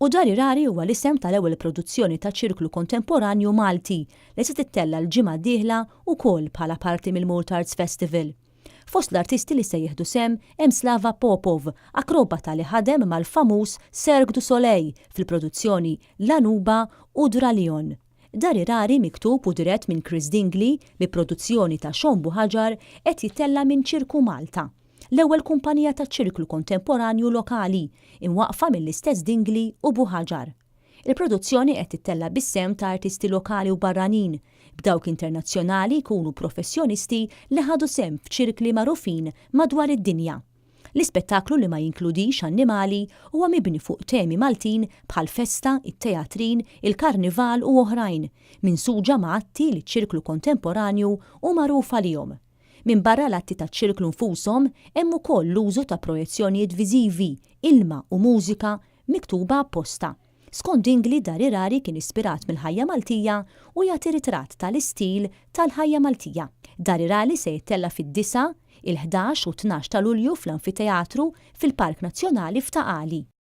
U Dari Rari huwa l-isem tal-ewwel produzzjoni ta' ċirklu kontemporanju Malti li se tittella' l-ġimgħa d-dieħla wkoll bħala parti mill-Malta Arts Festival. Fost l-artisti li se jieħdu sehem hemm Slava Popov, akrobata li ħadem mal-famuż Cirque du Soleil fil-produzzjoni La Nuba u Dralion. Dari Rari miktub u dirett minn Chris Dingli bi produzzjoni ta' Sean Buhagiar qed jittella' minn Ċirku Malta, l-ewwel kumpanija ta' ċirklu kontemporanju lokali, imwaqqfa mill-istess Dingli u Buhagiar. Il-produzzjoni qed tittella' bis-sehem ta' artisti lokali u barranin, b'dawk internazzjonali jkunu professjonisti li ħadu sehem f'ċirkli magħrufin madwar id-dinja. L-ispettaklu li ma jinkludix annimali huwa mibni fuq temi Maltin bħall-festa, it-teatrin, il-karnival u oħrajn, minsuġa ma' atti li ċ-ċirklu kontemporanju hu magħruf għalihom. Minbarra l-atti taċ-ċirklu nfushom, hemm ukoll l-użu ta' projezzjonijiet viżivi, ilma u mużika miktuba apposta. Skont Dingli, Dari Rari kien ispirat mill-ħajja Maltija u jagħti ritratt tal-istil tal-ħajja Maltija. Dari Rali se jittella' fid-disgħa, il-11 u 12 ta' Lulju fl-Anfiteatru fil-Park Nazzjonali f'Ta' Qali.